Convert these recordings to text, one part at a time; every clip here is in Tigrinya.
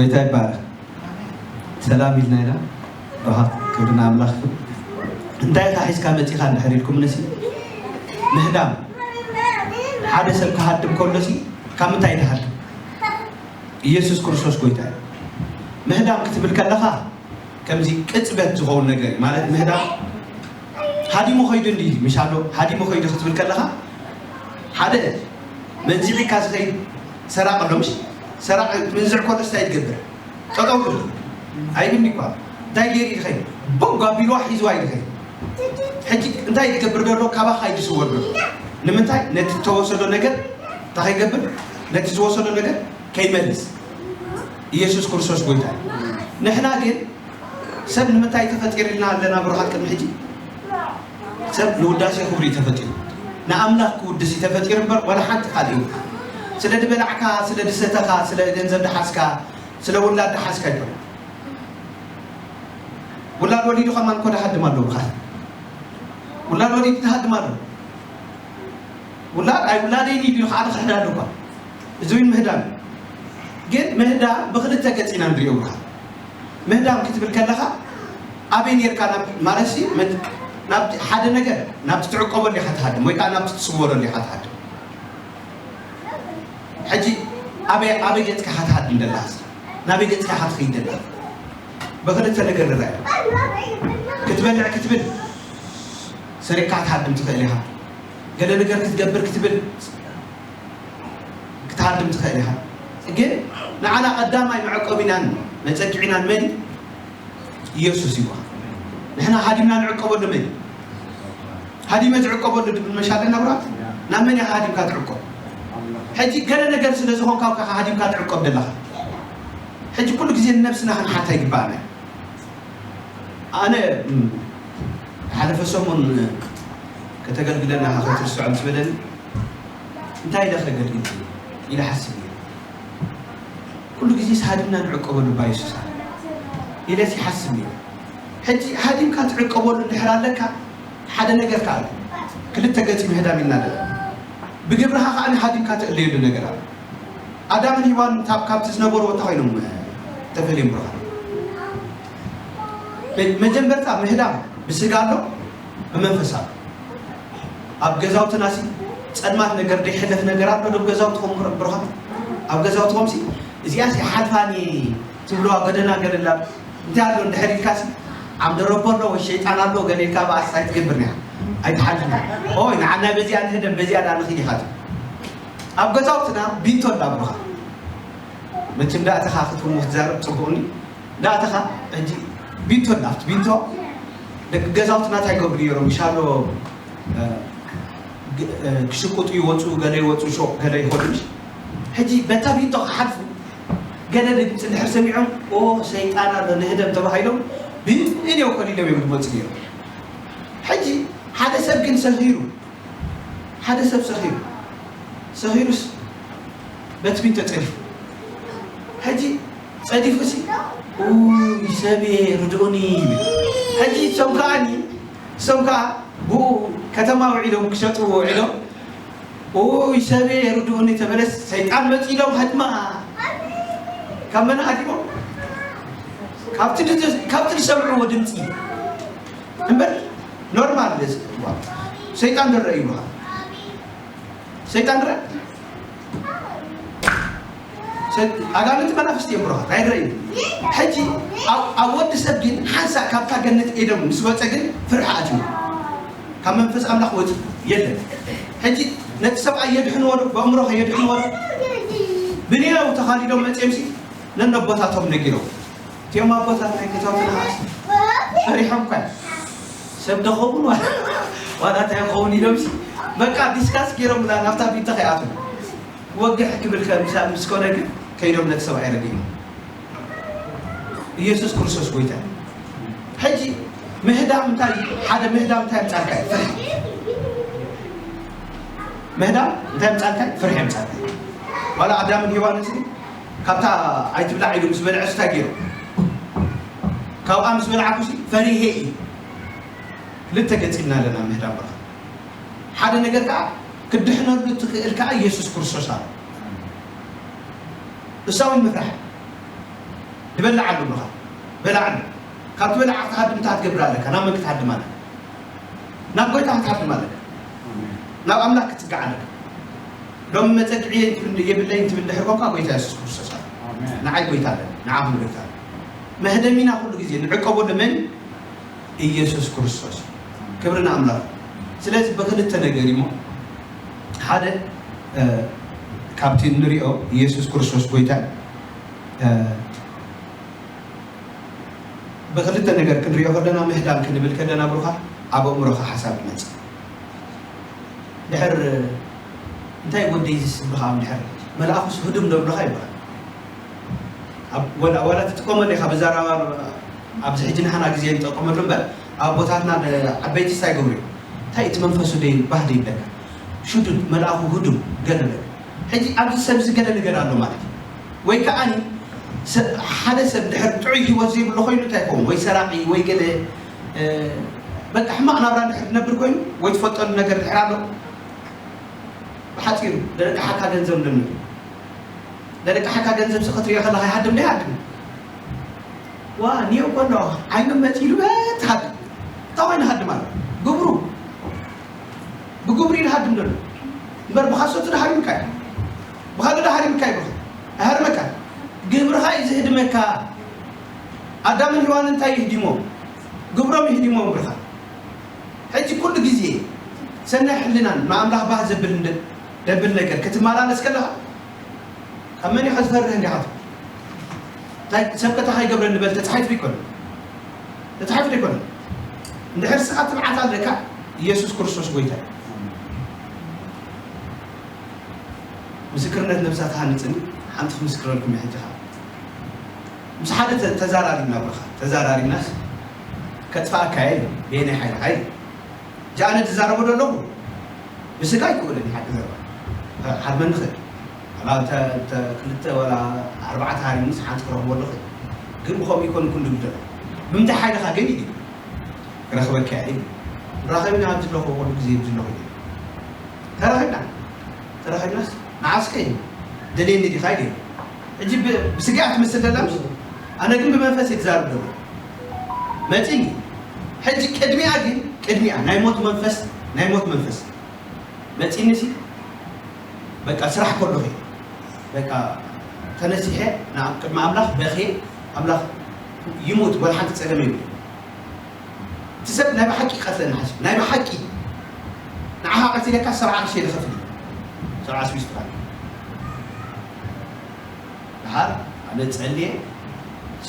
ጌታ ይባረክ። ሰላም ኢልና ኢና። ብርሃን ክብሪ ንኣምላኽ ይኹን። እንታይ ኢኻ ሒዝካ መጺኻ እንድሕር ኢልኩም ነሲ ምህዳም፣ ሓደ ሰብ ክሃድም ከሎ ሲ ካብ ምንታይ ትሃድም? ኢየሱስ ክርስቶስ ጎይታ እዩ። ምህዳም ክትብል ከለኻ ከምዚ ቅጽበት ዝኸውን ነገር እዩ። ማለት ምህዳም ሃዲሙ ኸይዱ እንዲ ምሽ ኣሎ። ሃዲሙ ኸይዱ ክትብል ከለኻ ሓደ መንዚዕካ ዝኸይድ ሰራቕ ኣሎ ምሽ? ሰራቕ መንዝዕ ከሎ እንታይ ትገብር? ጠጠው ይብል። ኣይብኒ እኳ። እንታይ ገይሩ ይኸይድ? ቦግ ኣቢልዋ ሒዝዋ ይኸይድ። ሕጂ እንታይ ትገብር ዘሎ? ካባኻ ይድስወር ዘሎ። ንምንታይ? ነቲ ዝተወሰዶ ነገር እንታይ ከይገብር? ነቲ ዝወሰዶ ነገር ከይመልስ። ኢየሱስ ክርስቶስ ጎይታ እዩ። ንሕና ግን ሰብ ንምንታይ ተፈጢርልና ኣለና ብሩኻት ቅድሚ ሕጂ? ሰብ ንውዳሴ ክብሪ እዩ ተፈጢሩ። ንኣምላኽ ክውድስ እዩ ተፈጢሩ እምበር ዋላ ሓንቲ ካልእ እዩ። ስለ ድበላዕካ፣ ስለ ድሰተኻ፣ ስለ ገንዘብ ድሓዝካ፣ ስለ ውላድ ድሓዝካ ኣይኮነ። ውላድ ወሊዱ ከማን እኮ ድሃድም ኣሎ ብኻት። ውላድ ወሊዱ ድሃድም ኣሎ። ውላድ ኣይ ውላደይ ኢሉ ከዓ ድኽሕዳ ኣሎ እኳ። እዚ እውን ምህዳም እዩ። ግን ምህዳም ብክልተ ገፅ ኢና ንሪኦ ብሩኻት። ምህዳም ክትብል ከለኻ ኣበይ ኔርካ ናብ ማለት ሲ መድ- ናብቲ ሓደ ነገር ናብቲ ትዕቆበሉ ኢኻ ትሃድም ወይ ከዓ ናብቲ ትስወረሉ ኢኻ ትሃድም። ሕጂ ኣበይ ኣበይ ገፅካ ኢኻ ትሃድም ደለኻ? ናበይ ገፅካ ኢኻ ትኸይድ ደለኻ? ብክልተ ነገር ንረኣዮ። ክትበልዕ ክትብል ሰሪቕካ ክትሃድም ትኽእል ኢኻ። ገለ ነገር ክትገብር ክትብል ክትሃድም ትኽእል ኢኻ። ግን ንዓና ቀዳማይ መዕቆቢናን መጸግዒናን መን እዩ? ኢየሱስ እዩ። ንሕና ሃዲምና ንዕቀበሉ መን እዩ? ሃዲመ ዝዕቀበሉ ድብል መሻለና ብራት ናብ መን ኢኻ ሃዲምካ ትዕቀብ? ሕጂ ገለ ነገር ስለ ዝኾንካ ኢኻ ሃዲምካ ትዕቀብ ዘለኻ። ሕጂ ኩሉ ግዜ ንነብስና ክንሓታ ይግባኣና እዩ። ኣነ እም፣ ሓለፈ ሰሙን ከተገልግለና ኢኻ ከይትርስዖ ምስ በለኒ እንታይ ኢለ ከገልግል ኢለ ሓስብ እየ። ኩሉ ግዜ ሃዲምና ንዕቀበሉ እባ የሱስ ኢለ ይሓስብ እየ። ሕጂ ሃዲምካ ትዕቀበሉ እንድሕር ኣለካ ሓደ ነገር ከኣ ኣሎ። ክልተ ገፂ ምህዳም ኢልና ኣለና። ብግብርኻ ከኣ ሃዲምካ ትእለየሉ ነገር ኣሎ። ኣዳምን ሄዋን ካብ ካብቲ ዝነበርዎ እንታይ ኮይኖም ተፈልዮም ብርሃን? መ- መጀመርታ ምህዳም ብስጋ ኣሎ፣ ብመንፈስ ኣሎ። ኣብ ገዛውትና ሲ ጸልማት ነገር ዘይሕለፍ ነገር ኣሎ ዶ ገዛውትኹም ብርሃን? ኣብ ገዛውትኹም ሲ እዚኣ ሲ ሓልፋኒ ትብልዋ ገደና ገደላ እንታይ ኣሎ እንድሕር ኢልካ ሲ ዓምደ ረቦ ኣሎ ወይ ሸይጣን ኣሎ ገለ ኢልካ ብኣስ ኣይትገብርና ኣይትሓልፍና። ኦይ ንዓና በዚኣ ንህደም በዚኣ ዳ ንኽድ ኢኻ ትብል። ኣብ ገዛውትና ቢንቶ ኣላ ብሩኻ። መቸም ዳእተኻ ክትህሙ ክትዛረብ ጽቡቕኒ። ዳእተኻ ሕጂ ቢንቶ ኣላ ኣብቲ ቢንቶ ደቂ ገዛውትና እንታይ ይገብሩ ነይሮም? ይሻሎ እ፣ ግ- እ፣ ክሽቁጡ ይወፁ፣ ገለ ይወፁ ሾቕ ገለ ይኸዱ። ሕጂ በታ ቢንቶ ክሓልፉ ገለ ድምፂ እንድሕር ሰሚዖም ኦ ሰይጣን ኣሎ ንህደም ተባሂሎም ብእንዮ ከሊሎም እዮም ዝመፁ ነይሮም። ሕጂ ሓደ ሰብ ግን ሰኺሩ ሓደ ሰብ ሰኺሩ ሰኺሩስ በቲ ቢንቶ ጸዲፉ። ሕጂ ጸዲፉ ሲ ኡይ ሰብየ ርድኡኒ ይብል። ሕጂ እሶም ከዓኒ እሶም ከኣ ብኡ ከተማ ውዒሎም ክሸጥዎ ውዒሎም ኡይ ሰብየ ርድኡኒ ተበለስ ሰይጣን መጺሎም ሃድማ ካብ መን ሃዲሞም? ካብቲ ድ- ካብቲ ዝሰምዕዎ ድምፂ እምበር ኖርማል ሰይጣን ዝረአ ይብሉኻ። ሰይጣን ረ ኣጋንንቲ መናፍስቲ እዮም ብሩኻት ኣይረእዩ። ሕጂ ኣብ ወዲ ሰብ ግን ሓንሳእ ካብታ ገነት ኤዶም ምስ ወፀ ግን ፍርሒ ኣትዩ ካብ መንፈስ ኣምላኽ ወፂ የለን። ሕጂ ነቲ ሰብኣይ የድሕንዎ ዶ ብእምሮ ከየድሕንዎ ዶ ብሌላው ተኻሊዶም መፅኦም ሲ ነነቦታቶም ነጊሮም እቲኦም ኣቦታት ናይ ገዛውትና ኸዓ ፈሪሖም እኳ እዮም። ሰብ ዶ ኸውን ዋላ እንታይ ኸውን ኢሎም ሲ በቃ ዲስካስ ገይሮምላ ናብታ ቢንቶ ከይኣትዉ ወግሕ ክብል ከምሳ ምስ ኮነ ግን ከይዶም ነቲ ሰብኣይ ረጊሞም። ኢየሱስ ክርስቶስ ጎይታ እዩ። ሕጂ ምህዳም እንታይ ሓደ ምህዳም እንታይ ኣምጻልካ እዩ? ፍርሒ። ምህዳም እንታይ ኣምጻልካ እዩ? ፍርሒ ኣምጻልካ እዩ። ዋላ ኣዳምን ሄዋንን ሲ ካብታ ኣይትብላዕ ኢሉ ምስ በልዐ እንታይ ገይሩ? ካብኣ ምስ በልዓኩ ሲ ፈሪሄ እዩ። ክልተ ገጽ ኢልና ኣለና ምህዳም በርኻ ሓደ ነገር ከዓ ክድሕነሉ ትኽእል ከዓ ኢየሱስ ክርስቶስ ኣሎ። እሳውን ምፍራሕ ትበልዕ ኣሎ ብኻ በላዕ ኣሎ። ካብ ትበልዓ ክትሃድም እንታይ ክትገብር ኣለካ? ናብ መን ክትሃድም ኣለካ? ናብ ጎይታ ክትሃድም ኣለካ። ናብ ኣምላኽ ክትጽጋዕ ኣለካ። ሎም መጸግዒ የብለይን ትብል ድሕር ኮንካ ጎይታ የሱስ ክርስቶስ ኣሎ። ንዓይ ጎይታ ኣለኒ፣ ንዓኹም ጎይታ ኣሎ። መህደሚና ኩሉ ግዜ ንዕቀበሉ መን? ኢየሱስ ክርስቶስ። ክብሪ ንኣምላኽ። ስለዚ ብክልተ ነገር እሞ ሓደ ካብቲ ንሪኦ ኢየሱስ ክርስቶስ ጎይታ ብክልተ ነገር ክንሪኦ ከለና ምህዳም ክንብል ከለና ብሩኻ ኣብ ኣእምሮኻ ሓሳብ ይመጽእ። ድሕር እንታይ ወደይ ዝስብኻ ድሕር መልኣኹስ ህዱም ዶ ብሉኻ ይብሃል። ወላ ትጥቀመሉ ኢኻ ብዛራባ ኣብዚ ሕጂ ንሓና ግዜ ንጠቀመሉ እምበር ኣቦታትና ዓበይቲ እንታይ ይገብሩ እዮም? እንታይ እቲ መንፈሱ ዶ ባህደ ይብለካ ሽዱድ መልኣኹ ህዱም ገለ ነገር ሕጂ ኣብዚ ሰብ እዚ ገለ ነገር ኣሎ ማለት እዩ። ወይ ከዓ ሓደ ሰብ ድሕር ጥዑይ ህይወት ዘይብሉ ኮይኑ እንታይ ይኸውን? ወይ ሰራቂ ወይ ገለ በቃ ሕማቕ ናብራ ድሕር ትነብር ኮይኑ ወይ ትፈልጠሉ ነገር ድሕር ኣሎ ብሓፂሩ ደረቃሓካ ገንዘብ እንደምር ደረቃሓካ ገንዘብ ስኸትሪኦ ከለካ ይሃድም ዶ ይሃድም? ዋ ኒዮ ኮሎ ዓይኑ መፂሉ በትሃድም እንታይ ኮይኑ ሃድም ኣሎ ግብሩ ብግብሩ እዩ ዝሃድም ዘሎ እምበር ብካሶቱ ድሃሪምካ እዩ ብካሉ ድሃሪምካ እዩ ብካ ኣይሃርመካ ግብርኻ እዩ ዝህድመካ ኣዳምን ሔዋን እንታይ ይህዲሞ ግብሮም ይህዲሞ ግብርኻ ሕጂ ኩሉ ግዜ ሰናይ ሕልናን ንኣምላኽ ባህ ዘብል ደብል ነገር ክትመላለስ ከለኻ ካብ መን ኢኻ ዝፈርህ እንዲኻ ትብል እንታይ ሰብ ከታ ከይገብረኒ በል ተፃሒፉ ይኮነ ተፃሒፉ ይኮነ እንድሕር ስኻ ትብዓት ኣለካ ኢየሱስ ክርስቶስ ጎይታ ምስክርነት ነብሳ ትሃንፅኒ ሓንቲ ክምስክረልኩም ሕጂ ኻ ምስ ሓደ ተዛራሪብና ብርኻ ተዛራሪብናስ ከጥፋእካ እየ በየናይ ሓይልኻ እየ ጃ ኣነ ዝዛረቦ ዶ ኣለኹ ብስጋ ኣይክእልን ሓቂ ዘረባ ሓርመኒ ኽእል ዋላ እንተ ክልተ ዋላ ኣርባዕተ ሃሪሙስ ሓንቲ ክረኽቦ ኣለኹ ግን ብኸምኡ ይኮን ኩሉ ብደሎ ብምንታይ ሓይልኻ ግን እዩ ክረኽበካ እየ ራኸብና ኣብ ዝለኹ ኩሉ ግዜ ዝለኹ እየ ተራኺብና ተራኺብናስ ንዓስከ እዩ ደልየኒ ዲኻ ኢለ ሕጂ ብስጋ ትመስል ደላ ኣነ ግን ብመንፈስ እየ ዝዛረብ ደሎ መፂኒ ሕጂ ቅድሚያ ግን ቅድሚያ ናይ ሞት መንፈስ ናይ ሞት መንፈስ መፂኒ ሲ በቃ ስራሕ ከለኹ በቃ ተነሲሐ ናብ ቅድሚ ኣምላኽ በኽየ ኣምላኽ ይሙት ወላ ሓንቲ ፀገም የብሉ እቲ ሰብ ናይ ብሓቂ ይቀትለኒ ሓሲብ ናይ ብሓቂ ንዓኻ ቀቲለካ ሰብዓ ቅርሺ እየ ዝኸፍል ሰብዓ ስዊስ ፍራንክ ደሓር ኣነ ፀልየ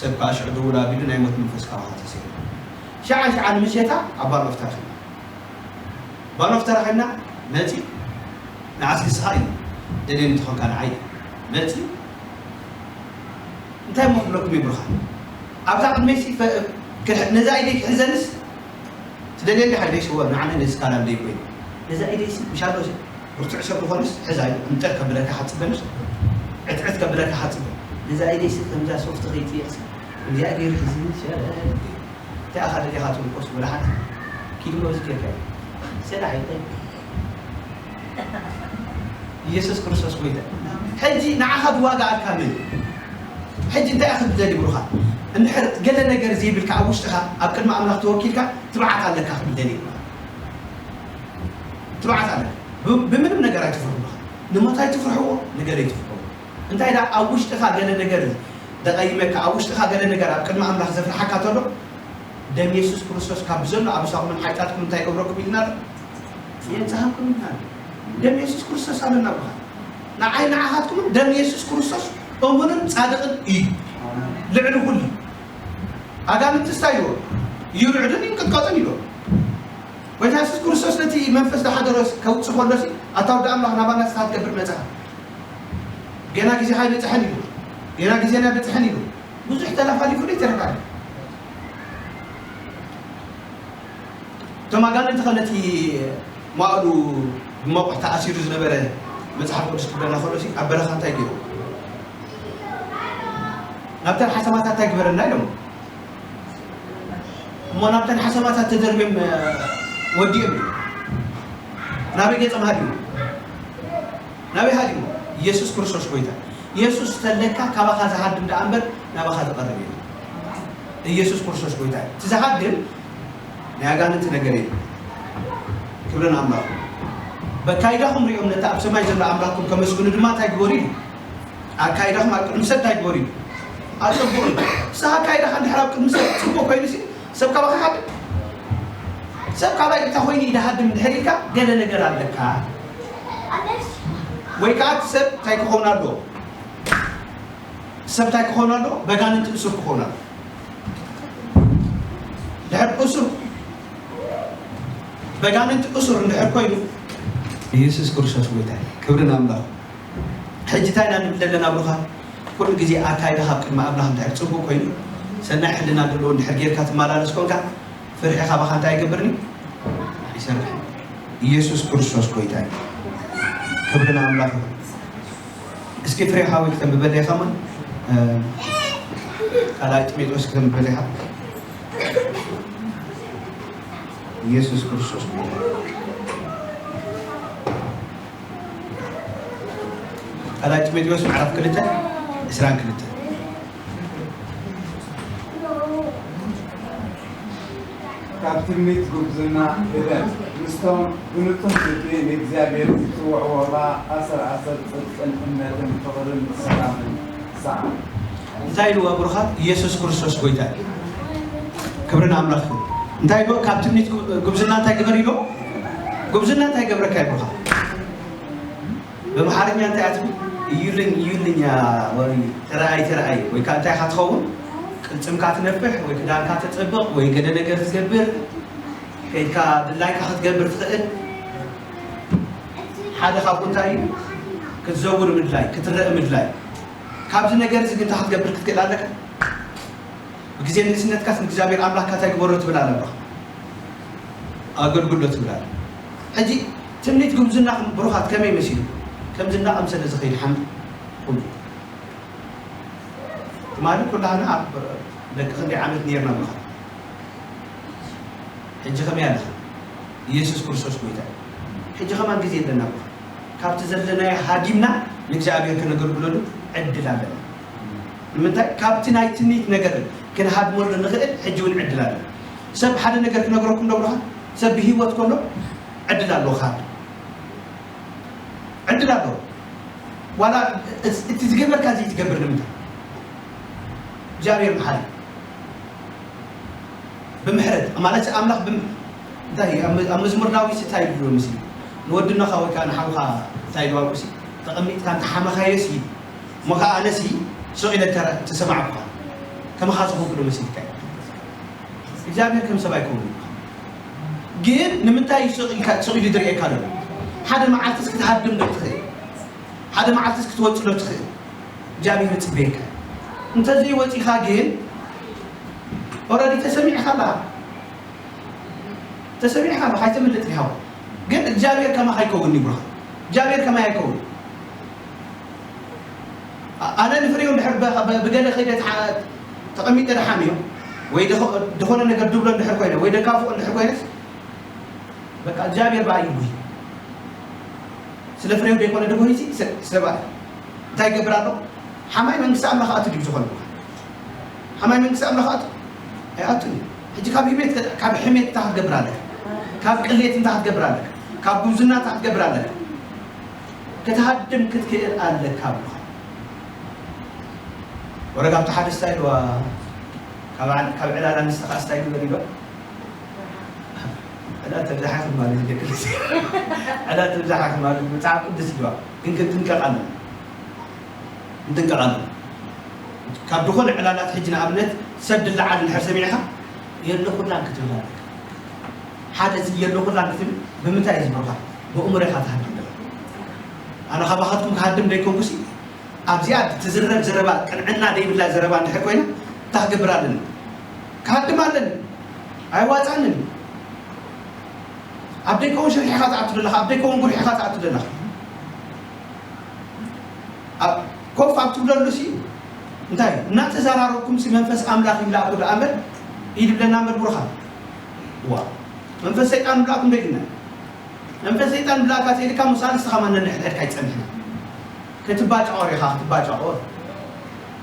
ሰብ ከዓ ሽዑ ደውል ኣቢሉ ናይ ሞት መንፈስ ካባኻ ተሰይሩ ሸዓ ሸዓ ንምሸታ ኣብ ባር መፍታ ኺና ባር መፍታ ረኺብና መፂ ንዓስ ንስኻ እዩ ደልየኒ ትኾንካ ንዓይ መፂ እንታይ እሞ ክብለኩም ይብርኻ ኣብዛ ቅድመይሲ ነዛ ኢደይ ክሕዘንስ ትደልየኒ ሓይለይ ሽወ ንዓነ ነዚ ካላም ደይ ኮይኑ ነዛ ኢደይሲ ምሻሎ ብርቱዕ ሰብ ዝኾነስ ሕዛ እዩ ዕምጠር ከብለካ ሓፅበንስ ዕትዕት ከብለካ ሓፅበን ነዛ ኢደይሲ ከምዛ ሶፍቲ ከይጥየስ እዚኣ ገይሩ ሕዝኒ ሸረ እንታይ ኣኻ ደሊኻ ትብል ኮስ ወላ ሓንቲ ኪድ መብዚ ጌርካ እዩ ሰላሕ ይጠይ ኢየሱስ ክርስቶስ ጎይታ ሕጂ ንዓኻ ዝዋጋኣልካ መን ሕጂ እንታይ ኢኻ ክትደሊ ብሩኻ እንድሕር ገለ ነገር ዘይብልካ ኣብ ውሽጥኻ ኣብ ቅድሚ ኣምላኽ ተወኪልካ ትብዓት ኣለካ ክትደሊ ትብዓት ኣለካ ብምንም ነገር ኣይትፍርሑ ንሞት ኣይትፍርሕዎ ነገር ኣይትፍርሕዎ እንታይ ዳ ኣብ ውሽጥኻ ገለ ነገር ደቐይመካ ኣብ ውሽጥኻ ገለ ነገር ኣብ ቅድሚ ኣምላኽ ዘፍርሓካ ተሎ ደም የሱስ ክርስቶስ ካብ ዘሎ ኣበሳኹምን ሓይጣትኩም እንታይ ይገብረኩም ኢልና የንጽሃኩም ኢልና ደም የሱስ ክርስቶስ ኣለና ብኻ ንዓይ ንዓኻትኩምን ደም የሱስ ክርስቶስ እሙንን ጻድቕን እዩ ልዕሊ ኩሉ ኣጋንንትስ እንታይ ኢልዎ ይርዕዱን ይንቅጥቀጡን ኢልዎ ጎይታ የሱስ ክርስቶስ ነቲ መንፈስ ዝሓደሮስ ከውጽእ ከሎሲ ኣታ ወዲ ኣምላኽ ናባና ስኻ ትገብር መጽኻ ገና ግዜኻ ኣይበጽሐን ኢሉ ገና ግዜና ኣይበጽሐን ኢሉ ብዙሕ ተላፋሊፉ ዶ ይተረፋል እቶም ኣጋንንቲ ከነቲ ማእሉ ብመቑሕ ተኣሲሩ ዝነበረ መፅሓፍ ቅዱስ ክብለና ከሎ ኣብ በረኻ እንታይ ገይሩ ናብተን ሓሰማታት እንታይ ግበረና ኢሎም እሞ ናብተን ሓሰማታት ተደርብዮም ወዲኦም ናበይ ገፆም ሃዲሙ ናበይ ሃዲሙ ኢየሱስ ክርስቶስ ጎይታ የሱስ ተለካ ካባኻ ዝሃድም ደኣ እምበር ናባኻ ዝቐርብ የለን። ኢየሱስ ክርስቶስ ጎይታ እዩ። እቲ ዝሃድም ናይ ኣጋንንቲ ነገር የለን። ክብሪ ንኣምላኽ። በካይዳኹም ሪኦም ነቲ ኣብ ሰማይ ዘሎ ኣምላኽኩም ከመስግኑ ድማ እንታይ ግበሩ ኢሉ? ኣካይዳኹም ኣብ ቅድሚ ሰብ እንታይ ግበሩ ኢሉ? ኣጽብቑ ኢሉ። ንስኻ ኣካይዳኻ እንድሕር ኣብ ቅድሚ ሰብ ጽቡቕ ኮይኑ ሲ ሰብ ካባኻ ይሃድም? ሰብ ካባይ እንታይ ኮይኑ እዩ ዝሃድም እንድሕር ኢልካ ገለ ነገር ኣለካ። ወይ ከዓ እቲ ሰብ እንታይ ክኸውን ኣለዎ? ሰብ እንታይ ክኾን ኣሎ? በጋንንቲ እሱር ክኾን ኣሎ። ድሕር እሱር በጋንንቲ እሱር እንድሕር ኮይኑ ኢየሱስ ክርስቶስ ጎይታ እዩ። ክብሪ ንኣምላኽ። ሕጂ እንታይ ኢና ንብል ዘለና ብሩኻት? ኩሉ ግዜ ኣካይዳ ካብ ቅድሚ ኣምላኽ እንድሕር ጽቡቕ ኮይኑ ሰናይ ሕልና ዘለዎ እንድሕር ጌርካ ትመላለስ ኮንካ ፍርሒ ካባኻ እንታይ ይገብርኒ? ይሰርሕ። ኢየሱስ ክርስቶስ ጎይታ እዩ። ክብሪ ንኣምላኽ ይኹን። እስኪ ፍሬ ሓወይ ክተንብበለይ ኢኻ እሞ፣ እ፣ ካልኣይ ጢሞቴዎስ ክተንብበለይ ኢኻ። ኢየሱስ ክርስቶስ ጎይታ እዩ። ካልኣይ ጢሞቴዎስ ምዕራፍ ክልተ ዕስራን ክልተን። ካብ ትምኒት ጉብዝና ግደፍ፣ ምስቶም ብንጹህ ልቢ ንእግዚኣብሔር ዝጽውዕዎ ኸኣ ኣሰር ኣሰር ጽድቅን እምነትን ፍቕርን ሰላምን ሰዓብ። እንታይ ኢልዎ ብሩኻት? ኢየሱስ ክርስቶስ ጎይታ እዩ። ክብሪ ንኣምላኽ ይኹን። እንታይ ኢልዎ? ካብ ትምኒት ጉ-፣ ጉብዝና እንታይ ግበር ኢልዎ? ጉብዝና እንታይ ገብረካ እዩ ብሩኻት? ብኣምሓርኛ እንታይ ኣትብል? እዩልኝ እዩልኝ፣ ያ፣ ወይ ተረኣይ ተረኣይ፣ ወይ ከዓ እንታይ ኢኻ ትኸውን? ቅልጽምካ ትነፍሕ ወይ ክዳንካ ተጸብቕ ወይ ገለ ነገር ትገብር፣ ከይድካ ድላይካ ክትገብር ትኽእል። ሓደ ካብኡ እንታይ እዩ? ክትዘውር ምድላይ፣ ክትረአ ምድላይ። ካብዚ ነገር እዚ ግን እንታይ ክትገብር ክትክእል ኣለካ? ብግዜ ንእስነትካስ ንእግዚኣብሔር ኣምላኽካ እንታይ ግበሮ ትብል ኣለካ? ኣገልግሎ ትብል ኣለ። ሕጂ ትምኒት ጉብዝናኹም ብሩኻት ከመይ መሲሉ? ከምዚ እናቐምሰለ ዝኸይድ ሓምሊ ኩሉ። ትማሊ ኩላህና ኣብ ደቂ ክንደይ ዓመት ነይርና ብሩኻት? ሕጂ ከመይ ኣለኻ? ኢየሱስ ክርስቶስ ጎይታ እዩ። ሕጂ ከማን ግዜ ኣለና ብሩኻት። ካብቲ ዘለናዮ ሃዲምና ንእግዚኣብሔር ከነገልግለሉ ዕድል ኣለና። ንምንታይ? ካብቲ ናይ ትምኒት ነገር ክንሃድመሉ ንኽእል ሕጂ እውን ዕድል ኣለና። ሰብ ሓደ ነገር ክነግረኩም ዶ ብሩኻት? ሰብ ብህይወት ከሎ ዕድል ኣለዎ ክሃድም። ዕድል ኣለዎ። ዋላ እቲ፣ እቲ ዝገበርካ ዘይትገብር ንምንታይ? እግዚኣብሔር መሓሪ። ብምሕረት፣ ማለት ኣምላኽ ብም-፣ እንታይ፣ ኣብ መ-፣ ኣብ መዝሙር ዳዊት እንታይ ይብሎ ምስሉ? ንወድነኻ ወይ ከዓ ንሓውኻ እንታይ ይብሎ ሲ? ተቐሚጥካ እንተሓመኻዮ ሲ፣ እሞ ከዓ ኣነ ሲ፣ ስቕ ኢለ ተረ-፣ ተሰማዕኩኻ። ከማኻ ዝኾንኩ ዶ መሲልካ እዩ? እግዚኣብሔር ከም ሰብ ኣይከውንን። ግን ንምንታይ ስቕ ኢልካ፣ ስቕ ኢሉ ዝርእየካ ዘሎ? ሓደ መዓልትስ ክትሃድም ዶ ትኽእል? ሓደ መዓልትስ ክትወጽእ ዶ ትኽእል? እግዚኣብሔር ይጽበየካ። እንተዘይወጺኻ ግን፣ ኦረዲ ተሰሚዕካ ኣለኻ። ተሰሚዕካ ኣለኻ፣ ኣይተምልጥ ዲኻ? ግን እግዚኣብሔር ከማኻ ኣይከውንን ይብሉኻ። እግዚኣብሔር ከማይ ኣይከውን። ኣ-፣ ኣነ ንፍሬው እንድሕር በ-፣ በ-፣ ብገለ ከይደ ተሓ-፣ ተቐሚጠ ደሓምዮ፣ ወይ ደኸ-፣ ደኾነ ነገር ድብሎ እንድሕር ኮይነ፣ ወይ ደካፍኦ እንድሕር ኮይነስ፣ በቃ እግዚኣብሔር ብኣይ ይጉሂ። ስለ ፍሬው ደይኮነ ድጉሂ ሲ፣ ስ-፣ ሰብኣይ እንታይ ይገብር ኣሎ? ሓማይ መንግስቲ ኣምላኽ ኣቱ ድዩ ዝኾነ? ሓማይ መንግስቲ ኣምላኽ ኣቱ? ኣይኣቱን እዩ። ሕጂ ካብ ሕሜት፣ ካብ ሕሜት እንታይ ክትገብር ኣለካ? ካብ ቅሌት እንታይ ክትገብር ኣለካ? ካብ ጉብዝና እንታይ ክትገብር ኣለካ? ክትሃድም ክትክእል ኣለካ ብኻ። ወረ ካብቲ ሓደ ስታይል ዋ፣ ካብ ዓ-፣ ካብ ዕላል ኣንስቲ ኸዓ ስታይል ይበል ኢሎ። ዕላል ተብዛሓ ማለት እዩ፣ ደቂ ኣንስትዮ። ዕላል ተብዛሓ ማለት መጽሓፍ ቅዱስ እዩ፣ ግን ክንጥንቀቕ ኣለና። ክንጥንቀቕ ኣለና። ካብ ዝኾነ ዕላላት ሕጂ ንኣብነት ሰብ ድለዓል እንድሕር ሰሚዕኻ፣ የለኹላን ክትብል ኣለካ። ሓደ እዚ የለኹላን ክትብል ብምንታይ እዩ ዝበልካ? ብእምሮ ኢኻ ትሃድም ዘለኻ። ኣነ ካባኻትኩም ክሃድም ደይኮንኩሲ፣ ኣብዚኣ ትዝረብ ዘረባ ቅንዕና ደይብላ ዘረባ እንድሕር ኮይና፣ እንታይ ክገብር ኣለኒ? ክሃድም ኣለኒ። ኣይዋጻንን። ኣብ ደይከውን ሽርሒ ኢኻ ትኣቱ ዘለኻ፣ ኣብ ደይከውን ጉርሒ ኢኻ ትኣቱ ዘለኻ። ኣብ፣ ኮፍ ኣብ ትብለሉ ሲ፣ እንታይ? እናተዘራረብኩም ሲ መንፈስ ኣምላኽ ይምላእኩ ደኣ እምበር፣ ኢድ ይብለና እምበር ብሩኻት። ዋ፣ መንፈስ ሰይጣን ይምላእኩም ዶ ኢልና? መንፈስ ሰይጣን ብላካ ተይልካ፣ ምሳልስቲ ከማን ነንሕድሕድካ ይጸንሕና። ክትባጫቆ ሪኻ ክትባጫቆ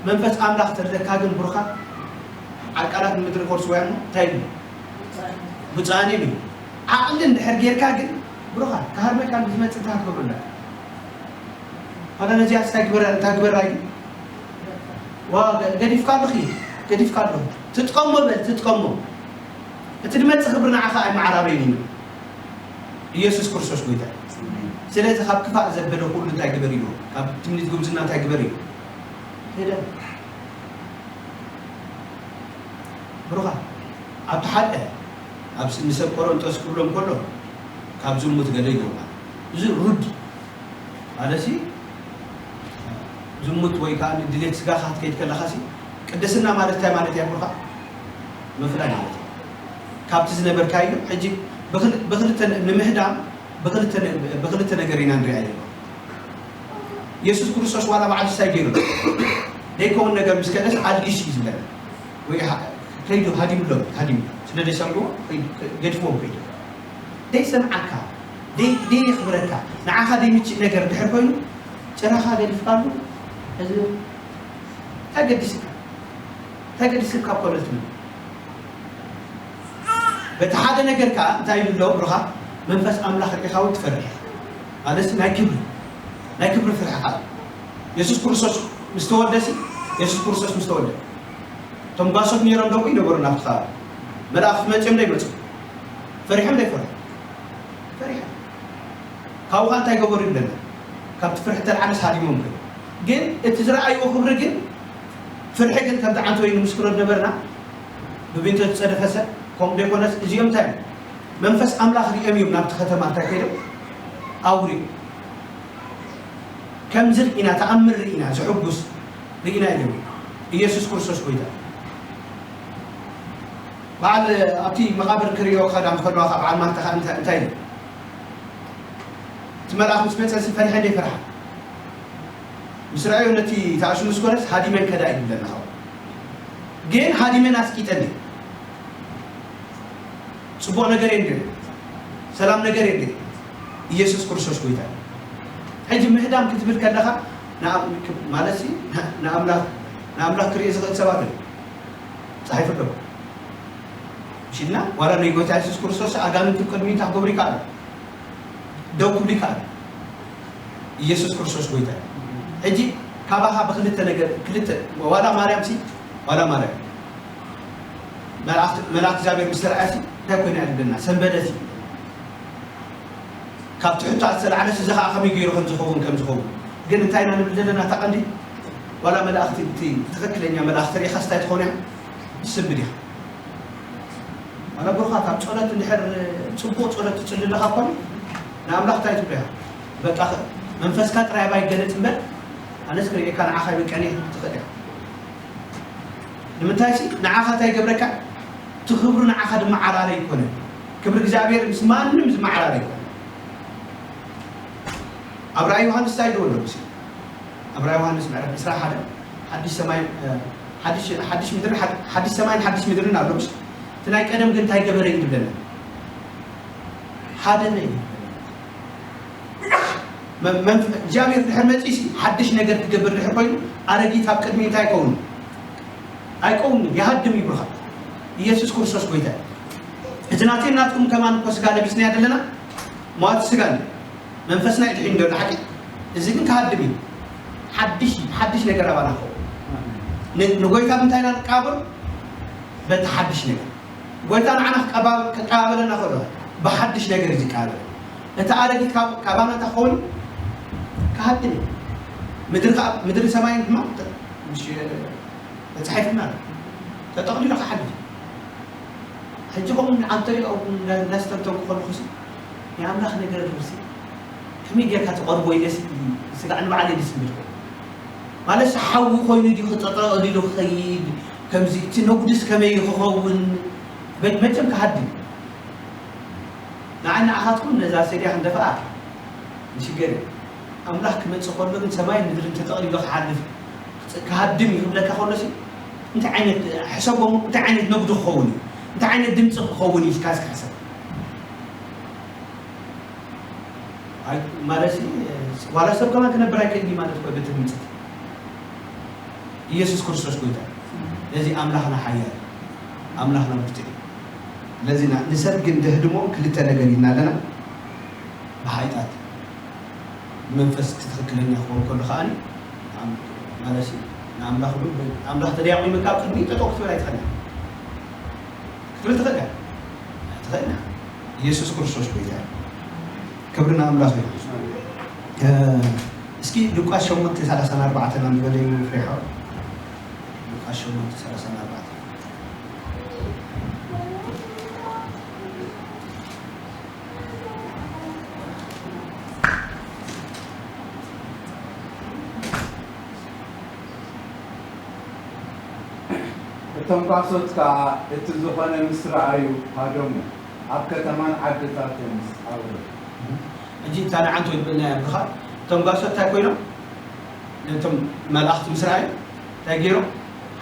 መንፈስ ኣምላኽ ተለካ ግን ብሩኻ ዓቃላት ምድሪ ኮርስ ወያኑ እንታይ እዩ? ብፃኒ እዩ። ዓቕሊ እንድሕር ጌርካ ግን ብሩኻ ክሃርመካ ዝመፅእ እንታይ ክትገብሩ ኣለካ? ኣነ ነዚኣ እንታይ ግበራ እንታይ ግበራ እዩ? ዋ ገ- ገዲፍካ ኣለኺ ገዲፍካ ኣለኹ ትጥቀሞ በል ትጥቀሞ እቲ ድመፅእ ክብሪ ንዓኻ ኣይመዓራረይን እዩ። ኢየሱስ ክርስቶስ ጎይታ እዩ። ስለዚ ካብ ክፋእ ዘበለ ኩሉ እንታይ ግበር ኢሉ ካብ ትምኒት ጉብዝና እንታይ ግበር ኢሉ ሄደ። ብሩኻ ኣብቲ ሓደ ኣብ ንሰብ ቆሮንጦስ ክብሎም ከሎ ካብ ዝሙት ገለ ይገብራ እዚ ሩድ ማለት ሲ ዝሙት ወይ ከዓ ድሌት ስጋኻ ክትከይድ ከለኻ ሲ ቅድስና ማለት እንታይ ማለት እያ ብሩኻ ምፍላይ ማለት እዩ። ካብቲ ዝነበርካዮ ሕጂ ብኽል- ብኽልተ ን- ንምህዳም ብኽልተ ነ- ብኽልተ ነገር ኢና ንሪኣ ኣለና። የሱስ ክርስቶስ ዋላ ባዕሉ እንታይ ገይሩ ዘይከውን ነገር ምስ ከለስ ኣልጊስ እዩ ዝበለ ወይ ሃ- ከይዱ ሃዲምሎም ሃዲም ስለ ዘይሰምዕዎ ከይዱ- ገድፍዎም ከይዱ ዘይሰምዓካ ደይ- ደየኽብረካ ንዓኻ ዘይምችእ ነገር ድሕር ኮይኑ ጭራኻ ገዲፍካሉ እዚ እንታይ ገዲስካ እንታይ ገዲስካ ኮለትኒ በቲ ሓደ ነገር ከዓ እንታይ ኢሉ ኣሎ ብሩኻ መንፈስ ኣምላኽ ርኢኻ እውን ትፈርሕ ማለትሲ ናይ ክብሪ ናይ ክብሪ ፍርሒ ከዓ የሱስ ክርስቶስ ምስ ተወልደሲ የሱስ ክርስቶስ ምስ ተወልደ እቶም ጓሶት ነይሮም ደሞ ይነበሩ ናብቲ ከባቢ መላእኽቲ መፅኦም ዶ ይመፁ ፈሪሖም ዶ ይፈርሑ ፈሪሖም ካብኡ ከዓ እንታይ ገበሩ ይብለና ካብቲ ፍርሒ ተልዓለስ ሃዲሞም ግን ግን እቲ ዝረኣይዎ ክብሪ ግን ፍርሒ ግን ከምቲ ዓንተ ወይ ንምስክሮ ነበርና ብቢንቶ ዝፀደፈ ሰብ ከምኡ ዘይኮነስ እዚኦም እንታይ እዮም መንፈስ ኣምላኽ ሪኦም እዮም ናብቲ ከተማ እንታይ ከይዶም ኣውሪኦም ከምዚ ርኢና ተኣምር ርኢና ዝሕጉስ ርኢና ኢሎም ኢየሱስ ክርስቶስ ጎይታ በዓል ኣብቲ መቓብር ክርእዮ ክኸዳ ምስ ከለዋ ካብ በዓል ማርታ ከዓ እንታይ እንታይ ኢሉ እቲ መልኣኽ ምስ መፀ ፈሪሐ እንደ ፈርሓ ምስ ረኣዮ ነቲ ተኣሽሙ ስኮረስ ሃዲመን ከዳ ይብለና ግን ሃዲመን ኣስቂጠኒ ፅቡቕ ነገር የለ ሰላም ነገር የለ ኢየሱስ ክርስቶስ ጎይታ ሕጂ ምህዳም ክትብል ከለኻ ማለት ንኣምላኽ ንኣምላኽ ክርኢ ዝኽእል ሰባት እዩ ፀሓይ ፍርዶ ሽልና ዋላ ናይ ጎይታ የሱስ ክርስቶስ ኣጋንንቲ ቅድሚ እንታይ ክገብሩ ይከኣሉ ደው ክብሉ ይከኣሉ ኢየሱስ ክርስቶስ ጎይታ ሕጂ ካባኻ ብክልተ ነገር ክልተ ዋላ ማርያም ሲ ዋላ ማርያም መልኣክ እግዚኣብሔር ምስ ተረኣያ እንታይ ኮይና ይብለና ሰንበደት ካብ ትሕቶ ኣስተላዕለስ እዚ ከዓ ከመይ ገይሩ ከም ዝኸውን ከም ዝኸውን ግን እንታይ ኢና ንብል ዘለና እታ ቀንዲ ዋላ መላእክቲ እቲ ትኽክለኛ መላእክቲ ርኢኻስ እንታይ ትኾን እያ ትስንብድ ኢኻ ዋላ ብሩኻት ኣብ ፀሎት እንድሕር ፅቡቕ ፀሎት ትፅሊ ኣለኻ ኮኑ ንኣምላኽ እንታይ ትብሎ ኢኻ በቃ መንፈስካ ጥራይ ኣባይ ገለፅ እምበር ኣነስ ክርእየካ ንዓኻ ይበቀኒ ትኽእል ኢኻ ንምንታይ ሲ ንዓኻ እንታይ ይገብረካ እቲ ክብሩ ንዓኻ ድማ ዓራረ ይኮነ ክብሪ እግዚኣብሔር ምስ ማንም ዝመዓራረ ይኮነ ኣብ ራእይ ዮሃንስ እንታይ ይደወሎ ሲ ኣብ ራእይ ዮሃንስ ምዕራፍ ዕስራ ሓደ ሓድሽ ሰማይ ሓድሽ ሓድሽ ምድርን ሓድሽ ሰማይን ሓድሽ ምድርን ኣሎ ሲ እቲ ናይ ቀደም ግን እንታይ ገበረ እዩ ዝብለና ሓደ ናይ እግዚኣብሔር ድሕር መፂሲ ሓድሽ ነገር ክገብር ድሕር ኮይኑ ኣረጊት ኣብ ቅድሚ እንታይ ይከውን ኣይከውን ይሃድም ይብልካ ኢየሱስ ክርስቶስ ጎይታ እቲ ናተይ ናትኩም ከማን እኮ ስጋ ለቢስና ያደለና ሟት ስጋ መንፈስና ይድሒን ዶ ሓቂ እዚ ግን ክሃድም እዩ ሓድሽ ሓድሽ ነገር ኣባና ኸው ንጎይታ ብምንታይ ኢና ንቃበል በቲ ሓድሽ ነገር ጎይታ ንዓና ክቀባበለና ከሎ ብሓድሽ ነገር እዩ ዝቀባበል እቲ ኣረጊት ካባና እንታይ ክኸውን ክሃድም እዩ ምድሪ ከዓ ምድሪ ሰማይን ድማ ተፃሒፍና ተጠቕሊሉ ክሓድም ሕጂ ከምኡ ንዓንተሪኦ እንዳስተንተንኩ ከለኹ ናይ ኣምላኽ ነገር ሲ ከመይ ጌርካ ተቐርቦ ኢለ ስጋዕ ንባዕለይ ደስ ዝብል ማለት ሓዊ ኮይኑ ድዩ ክጠጠቕ ኢሉ ክኸይድ ከምዚ እቲ ነጉድስ ከመይ ክኸውን መቸም ክሃድም ንዓይ ንዓኻትኩም ነዛ ሰድያ ክንደፍኣ ንሽገር ኣምላኽ ክመፅእ ከሎ ግን ሰማይ ምድርን ተጠቕሊሉ ክሓልፍ ክሃድም እዩ ክብለካ ከሎ እንታይ ዓይነት ሕሰቦም እንታይ ዓይነት ነጉዲ ክኸውን እዩ እንታይ ዓይነት ድምፂ ክኸውን እዩ ኢልካ እስኪ ሕሰብ ማለት ዋላ ሰብ ከማን ክነብር ኣይክእልን እዩ ማለት እኮ በቲ ድምፅቲ። ኢየሱስ ክርስቶስ ጎይታ እዩ። ነዚ ኣምላኽና ሓያል፣ ኣምላኽና ብርቱዕ እዩ። ስለዚ ና- ንሰብ ግን ደህድሞ ክልተ ነገር ኢልና ኣለና። ብሓይጣት መንፈስ እቲ ትኽክለኛ ክኸውን ከሎ ከኣ ማለት እዩ። ንኣምላኽ እውን ኣምላኽ ተደያቑ ይመካ ኣብ ቅድሚ ጠጠው ክትብል ኣይትኽእልን ክትብል ትኽእል እያ። ኣይትኽእልን። ኢየሱስ ክርስቶስ ጎይታ እዩ። ክብሪ ንኣምላኽ ይኹን። እስኪ ሉቃስ ሸሞንተ ሰላሳ ኣርባዕተ ኣንብበለይ ፍሬሓው። ሉቃስ ሸሞንተ ሰላሳ ኣርባዕተ። እቶም ጓሶት ከኣ እቲ ዝኾነ ምስ ረኣዩ ሃደሙ፣ ኣብ ከተማን ዓድታትን ኣውረዱ። ሕጂ እታ ንዓንቶ ይብልና ብኻ እቶም ጓሶት እንታይ ኮይኖም ነቶም መላእኽቲ ምስ ረኣዩ እንታይ ገይሮም?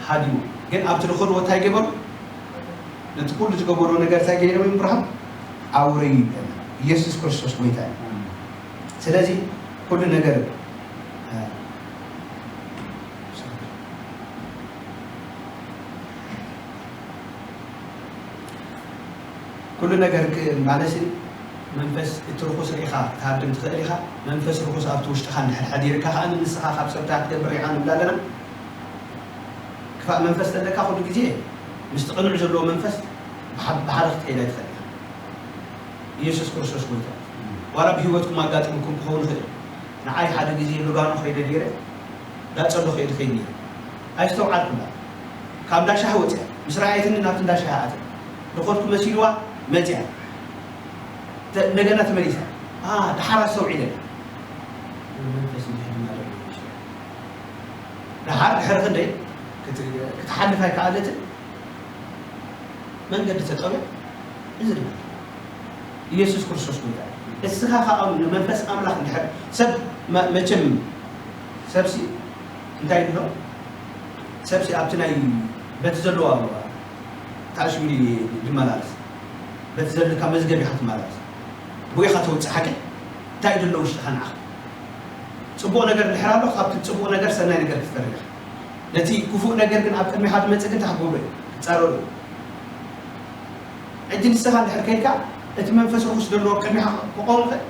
ሃዲሙ። ግን ኣብቲ ዝኸድዎ እንታይ ገበሩ? ነቲ ኩሉ ዝገበርዎ ነገር እንታይ ገይሮም እዮም ብርሃም ኣውረዩ ይብለና። ኢየሱስ ክርስቶስ ጎይታ እዩ። ስለዚ ኩሉ ነገር ኩሉ ነገር ማለት መንፈስ እቲ ርኹስ ርኢኻ ክትሃድም ትኽእል ኢኻ። መንፈስ ርኹስ ኣብቲ ውሽጥኻ እንድሕር ሓዲርካ ከኣ ንስኻ ካብ ሰብታ ክትገብር ኢኻ ንብል ኣለና። ክፋእ መንፈስ ዘለካ ኩሉ ግዜ ምስቲ ቅኑዕ ዘለዎ መንፈስ ብሓ- ብሓደ ክትከይድ ኣይትኽእል ኢኻ። ኢየሱስ ክርስቶስ ጎይታ እዩ። ዋላ ብህይወትኩም ኣጋጢምኩም ክኸውን ይኽእል። ንዓይ ሓደ ግዜ ሉጋኖ ከይደ ነይረ ዳጸሎ ከይድ ከይድ ነይረ ኣይስተውዓልኩላ። ካብ እንዳ ሻሂ ወፅያ ምስ ረኣየትኒ ናብቲ እንዳ ሻሂ ኣትያ። ደኾልኩ መሲልዋ መፅያ። ተ- እንደገና ተመሊሳ። ኣ፣ ደሓር ኣስተውዒለ። መንፈስ እንድሕር ድማ ደሎ ይችላል። ደሓር ድሕሪ ክንደይ ክት- ክትሓልፍ ኣይከኣለትን። መንገዲ ተጠምያ እዚ ድማ ኢየሱስ ክርስቶስ ጎይታ እዩ። እስኻ ከዓ ንመንፈስ ኣምላኽ እንድሕር ሰብ መ- መቸም ሰብሲ እንታይ ድሎ ሰብሲ ኣብቲ ናይ በቲ ዘለዎ ታሽሚሊ ድመላለስ በቲ ዘለካ መዝገብ ኢኻ ትመላለስ ብኢኻ ተውፅእ ሓቂ እንታይ ድሎ ውሽጥኻ ንዓኻ ፅቡቕ ነገር እንድሕር ኣሎ ካብቲ ፅቡቕ ነገር ሰናይ ነገር ክትፈርድ ኢኻ ነቲ ክፉእ ነገር ግን ኣብ ቅድሚኻ ዝመፅእ ግን እንታይ ክትገብሮ እዩ ክትፃረሩ እዩ ሕጂ ንስኻ እንድሕር ከይድካ እቲ መንፈስ ርኩስ ዘለዎ ቅድሚኻ ክቆም ይኽእል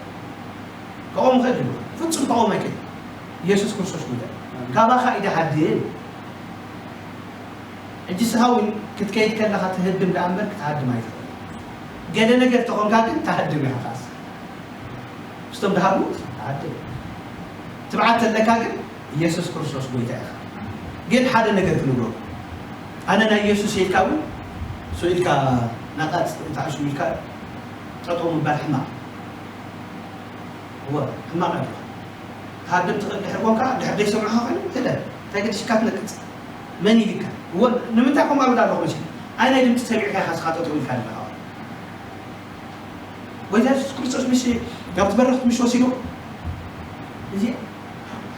ክቆም ይኽእል እዩ ፍፁም ክቆም ኣይክእል ኢየሱስ ክርስቶስ ጉዳይ ካባኻ ኢደ ሃድን ሕጂ ስኻ እውን ክትከይድ ከለኻ ትህድም ደኣ እምበር ክትሃድም ኣይትኽእል ገለ ነገር ተኾንካ ግን ትሃድም ኢኻ ካስ ምስቶም ድሃድሙ ትሃድም ትብዓት ተለካ ግን ኢየሱስ ክርስቶስ ጎይታ ኢኻ ግን ሓደ ነገር ክንብሎ ኣነ ናይ ኢየሱስ ኢልካ እውን ሶ ኢልካ ናቃት ተዓሹ ኢልካ ጠጠው ምባል ሕማቕ እወ ሕማቕ ኣለኻ ትሃድም ትኽእል ድሕር ኮንካ ድሕር ዘይሰምዑኻ ኮይኑ ስለ እንታይ ገዲሽካ ትነቅፅ መን ኢልካ እወ ንምንታይ ከምኡ ኣብል ኣለኹ መሲ ኣይ ናይ ድምፂ ሰሚዕካ ኢኻ ስኻ ጠጠው ኢልካ ኣለኻ ጎይታ የሱስ ክርስቶስ ምስ ናብቲ በረኽቲ ምስ ወሲዶ እዚ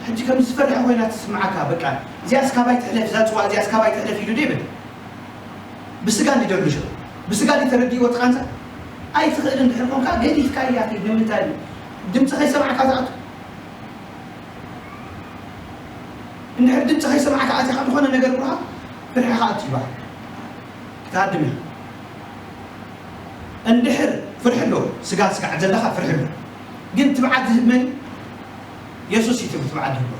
ሕጂ ከም ዝፈርሐ ኮይና ትስምዓካ በቃ እዚኣ እስካባይ ትሕለፍ እዛ ፅዋ እዚኣ እስካባይ ትሕለፍ ኢሉ ዶ ይብል ብስጋ እንዲደርግሾ ብስጋ እንዲ ተረዲእዎ ትቃንዛ ኣይትኽእል እንድሕር ኮንካ ገዲፍካ እያ ንምንታይ ድምፂ ከይሰማዕካ ዝኣቱ እንድሕር ድምፂ ከይሰማዕካ ኣቲኻ ዝኾነ ነገር ብርሃ ፍርሒ ከኣቱ ይባሃል ክትሃድም እያ እንድሕር ፍርሒ ኣሎ ስጋ ስጋዕ ዘለኻ ፍርሒ ኣሎ ግን ትብዓት ዝህብ መን የሱስ እዩ ትብዓት ዝህብ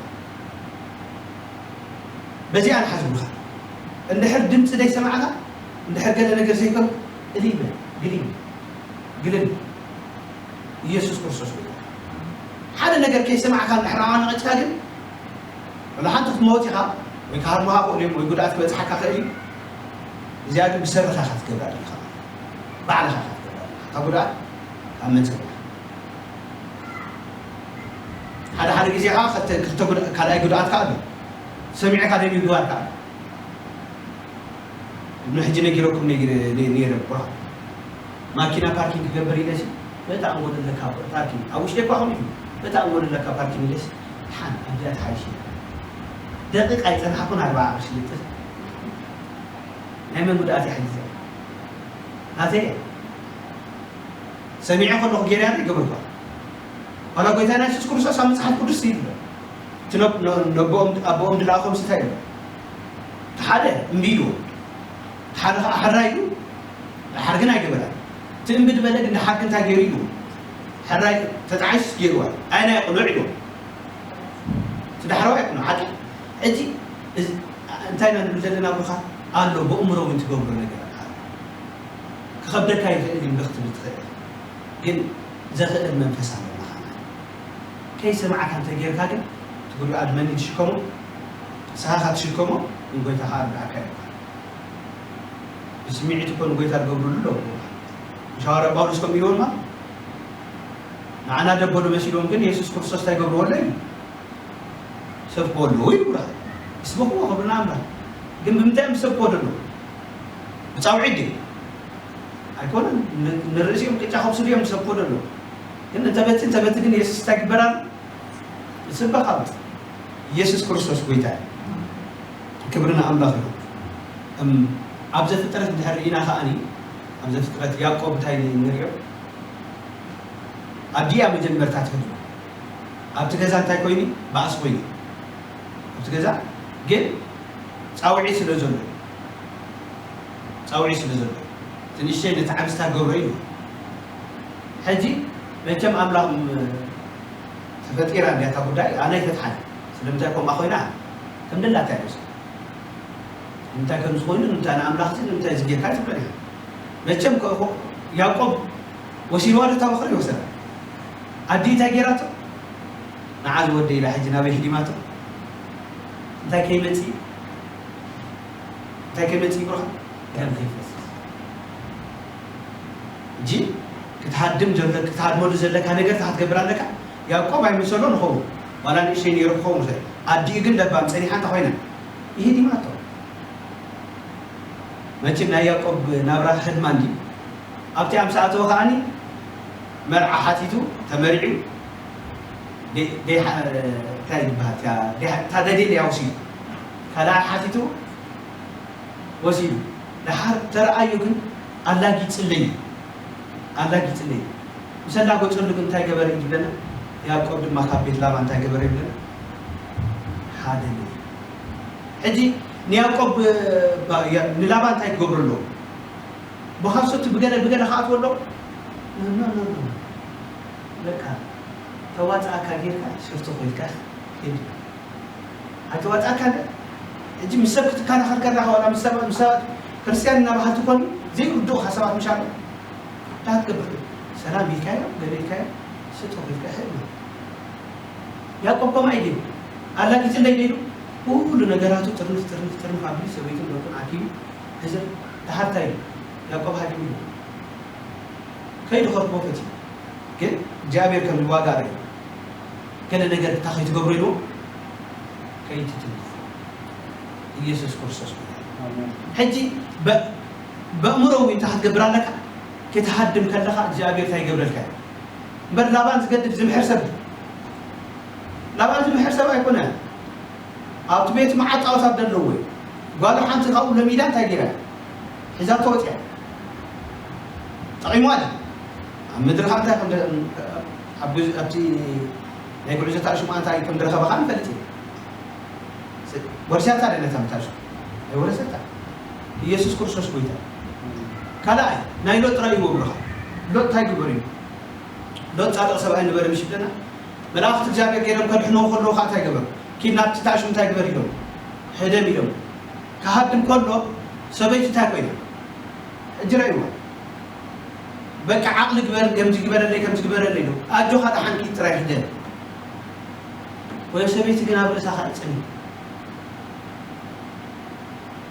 በዚኣ ንሓዝብኻ እንድሕር ድምፂ ዘይሰማዕካ እንድሕር ገለ ነገር ዘይከም እልይ በል ግልይ ግልል ኢየሱስ ክርስቶስ ሓደ ነገር ከይሰማዕካ እንድሕር ኣማነቐጭካ ግን ወላ ሓንቲ ክትመወት ኢኻ ወይ ክሃርሙኻ ክእሉ እዮም ወይ ጉድኣት ክበፅሓካ ክእል እዩ እዚኣ ግን ብሰብኻ ኢኻ ትገብራ ዘለኻ ባዕልኻ ኢኻ ትገብራ ዘለኻ እታ ጉድኣት ካብ መን ሰሚዕካ ሓደ ሓደ ግዜ ከዓ ክልተ ካልኣይ ጉድኣት ከዓ ኣሎ ሰሚዕካ ደይ ምግባር ከዓ ኣሎ ሕጂ ነጊረኩም ነይረ ቁራ ማኪና ፓርኪንግ ክገብር ኢለሲ በታ ኣንጎል ኣለካ ፓርኪንግ ኣብ ውሽጢ እኳ ከምኡ እዩ በታ ኣንጎል ኣለካ ፓርኪንግ ኢለሲ ሓን ኣብዚኣ ተሓይሽ ደቂቕ ኣይፀናሕኩን ኣርባዓ ቅርሺ ልጥፍ ናይ መን ጉድኣት እያ ሕጂ እዚኣ ናተይ እያ ሰሚዐ ከለኹ ጌርያ ዶ ይገብርኳ ዋላ ጎይታና የሱስ ክርስቶስ ኣብ መጽሓፍ ቅዱስ ይብሎ። እቲ ነብ-፣ ነ-፣ ነቦኦም፣ ኣቦኦም ድለኣኾም እንታይ ይብሎ? እቲ ሓደ እምቢ ኢልዎ፣ እቲ ሓደ ኸዓ ሕራይ ኢሉ፣ ደሓር ግን ኣይገበራን። እቲ እምቢ ዝበለ ግን ደሓር ግን እንታይ ገይሩ ኢልዎ? ሕራይ ተጣዒስ ገይርዋ። ኣይ ናይ ቅኑዕ ኢልዎ። እቲ ዳሕረዋይ ቅኑዕ ሓቂ። እቲ እዚ እንታይ ኢና ንብል ዘለና ብኻ ኣሎ፣ ብእምሮ እውን ትገብሮ ነገር ኣሎ። ክኸብደካ ይኽእል እዩ፣ ክትብል ትኽእል። ግን ዘኽእል መንፈስ ኣለና ኻና። ከይሰማዕካ እንተጌርካ ግን፣ እቲ ጉድኣት መን እዩ ዝሽከሞ? ንስኻ ኢኻ ትሽከሞ፣ ንጎይታ ኸዓ ርድኣካ እዩ። ብስምዒት እኮ ንጎይታ ዝገብሩሉ ኣለዉ። ምሽ ሃዋርያ ጳውሎስ ከምኡ ኢልዎም ማለት፣ ንዓና ደበሉ መሲልዎም ግን የሱስ ክርስቶስ እንታይ ይገብርዎ ኣለዉ? ይሰብክዎ ኣለዉ ይብሉኻ። ይስበኽዎ ክብልና ኣምላኽ። ግን ብምንታይ እዮም ዝሰብክዎ ዘለዉ? ብጻውዒት ድዩ? ኣይኮነን። ን-፣ ንርእሲኦም ቅጫ ከብስሉ እዮም ዝሰብክዎ ዘለዉ። ግን እንተ በቲ፣ እንተ በቲ ግን የሱስ እንታይ ይግበር ኣሎ? ይስበኽ ኣሎ። ኢየሱስ ክርስቶስ ጎይታ እዩ። ክብሪ ንኣምላኽ ይኹን። እም፣ ኣብ ዘፍጥረት እንድሕር ርኢና ከኣኒ፣ ኣብ ዘፍጥረት ያዕቆብ እንታይ ንሪኦ? ኣዲኣ መጀመርታ ትህሉ። ኣብቲ ገዛ እንታይ ኮይኑ? ባእሲ ኮይኑ። ኣብቲ ገዛ ግን ጻውዒት ስለ ዘሎ፣ ጻውዒት ስለ ዘሎ፣ እቲ ንእሽተይ ነቲ ዓቢ ስታ ገብሮ ኢሉ። ሕጂ መቸም ኣምላኽ ም-፣ ተፈጢራ እንድያ እታ ጉዳይ፣ ኣነ ኣይፈትሓን። ስለምንታይ ከምኣ ኮይና? ከም ደላታ እያ ትወስድ። ንምንታይ ከምዚ ኮይኑ? ንምንታይ ንኣምላኽ እዚ፣ ንምንታይ እዚ ጌርካ ትብለኒ? መቸም ከ-፣ ያዕቆብ ወሲድዋ ዶ እታ በኽሪ? ይወሰዳ። ኣዲ እንታይ ጌራቶ? ንዓ ዝወደ ኢላ ሕጂ ናበይ ህዲማቶ? እንታይ ከይመጽእ? እንታይ ከይመጽእ ይብርኻ? ደም ከይፈስስ። ሕጂ ክትሃድም ዘለ-፣ ክትሃድመሉ ዘለካ ነገር እንታይ ክትገብር ኣለካ? ያዕቆብ ኣይመሰሎን ይኸውን። ዋላ ንእሽተይ ነይሩ ክኸውን ይኽእል። ኣዲኡ ግን ለባም ጸኒሓ እንታይ ኮይና? ይህዲማቶ። መቸም ናይ ያዕቆብ ናብራ ህድማ እንዲ። ኣብቲ ኣምሳ ኣተወ ከኣኒ መርዓ ሓቲቱ ተመሪዑ። ደ-፣ ደይ-፣ እንታይ ይበሃል? እታ ደይ-፣ እታ ደልየላ እያ ወሲዱ። ካልኣይ ሓቲቱ ወሲዱ። ደሓር ተረኣዮ ግን ኣላጊጽለይ እዩ። ኣላጊጽለይ እዩ። ምስ ኣላገጸሉ ግን እንታይ ገበረ እዩ ዝብለና? ያዕቆብ ድማ ካብ ቤት ላባ እንታይ ገበረ ይብለና? ሓደገ። ሕጂ ንያዕቆብ፣ ባ-፣ ያ-፣ ንላባ እንታይ ክገብሩ ኣለዎ? ብኻሶት ብገለ፣ ብገለ ክኣትዎ ኣለዎ? ኖ፣ ኖ፣ ኖ፣ ኖ። በቃ፣ ተዋጽኣካ ጌርካ ሽፍቲ ኮይልካ ሂድ። ኣይተዋጽኣካን። ሕጂ ምስ ሰብ ክትከራኸር ከለኻ፣ ዋላ ምስ ሰባት፣ ምስ ሰባት ክርስትያን እናበሃልቲ ኮኑ ዘይርድኡኻ ሰባት ምሽ ኣለዉ። እንታይ ክትገብር? ሰላም ኢልካዮ፣ ገለ ኢልካዮ፣ ስጥ ኢልካ ሕድ። ያዕቆብ ከምኡ ኣይገይሩ። ኣላጊጽለይ ኢሉ ኩሉ ነገራቱ ጥርንፍ፣ ጥርንፍ፣ ጥርንፍ ኣቢሉ ሰበይቱን ደቁን ኣኪቡ፣ እዚ ደሓር እንታይ ኢሉ? ያዕቆብ ሃዲሙ ኢሉ። ከይዱ ከርክቦ ፈትዩ። ግን እግዚኣብሔር ከም ዋጋ ርእ። ገለ ነገር እታ ከይትገብሮ ኢሉ ከይትትንክፎ። ኢየሱስ ክርስቶስ ጎይታ። ኣሜን። ሕጂ በ-፣ በእምሮ እውን እንታይ ክትገብር ኣለካ? ክትሃድም ከለኻ እግዚኣብሔር እንታይ ይገብረልካ እዩ? እምበር ላባን ዝገድድ ዝምሕር ሰብ፣ ላባን ዝምሕር ሰብ ኣይኮነ። ኣብቲ ቤት መዓት ጣዖታት ዘለዎ እዩ። ጓሉ ሓንቲ ካብኡ ለሚዳ እንታይ ገይራ? ሒዛቶ ወፂኣ። ጠቒምዋ ድዩ? ኣብ ምድሪ ካብ እንታይ ከም ደ-፣ ኣብ ጉዝ-፣ ኣብቲ ናይ ጉዕዞ ታሪኽ ሽምዓ እንታይ ከም ዝረኸበ ከዓ ንፈልጥ ኢና። ስ-፣ ወርሲያታ ዶ ነታ ምታሹ? ኣይወረሰታ። ኢየሱስ ክርስቶስ ጎይታ። ካልኣይ፣ ናይ ሎጥ ራእይ ይወብርኻ። ሎጥ እንታይ ግበር እዩ? ሎጥ ጻድቕ ሰብኣይ ነበረ ምሽ ይብለና? መላእኽቲ እግዚኣብሔር ገይሮም ከድሕንዎ ከለዉ ከዓ እንታይ ገበሩ? ኪድ ናብቲ ታሹ እንታይ ግበር ኢሎም? ሕደም ኢሎም። ክሃድም ከሎ ሰበይቲ እንታይ ኮይና? ሕጂ ረእይዋ። በቃ ዓቕሊ ግበር፣ ከምዚ ግበረለይ፣ ከምዚ ግበረለይ ኢሉ። ኣጆኻ ደሓን ኪድ ጥራይ ሕደም። ወይ ሰበይቲ ግን ኣብ ርእሳ ከዓ ይጸንሕ።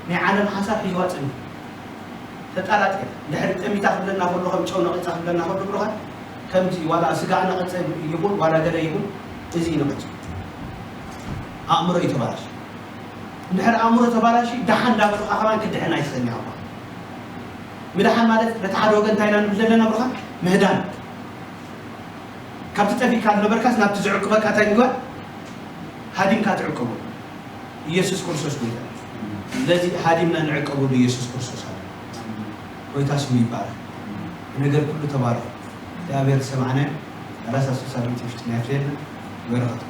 ናይ ዓለም ሓሳብ ሒዝዋ ጸኒሑ። ተጣላጢ። እንድሕር ጠሚታ ክብለና ከሎ፣ ከም ጨው ነቒጻ ክብለና ከሎ፣ ብሩኻት፣ ከምዚ ዋላ ስጋ ነቐጸ ይኹን፣ ዋላ ገለ ይኹን፣ እዚ ነቐጸ። ኣእምሮ እዩ ተባላሽ። እንድሕር ኣእምሮ ተባላሽ፣ ደሓን እንዳበሉኻ ከማን ክድሕን ኣይትኽእልን ኢኻ። ምድሓን ማለት በቲ ሓደ ወገን እንታይ ኢና ንብል ዘለና ብሩኻት? ምህዳን። ካብቲ ጠፊእካ ዝነበርካስ ናብቲ ዝዕቅበካ እንታይ ምግባር? ሃዲምካ ትዕቅቦ። ኢየሱስ ክርስቶስ ጎይታ። ስለዚ ሃዲምና ንዕቀበሉ ኢየሱስ ክርስቶስ ኣሎ። ጎይታ ስሙ ይባረክ። ነገር ኩሉ ተባረክ። እግዚኣብሔር ዝሰማዕናዮ ሰላሳ ስሳ ሚእቲ ውሽጢ ናይ ፍሬና በረኸት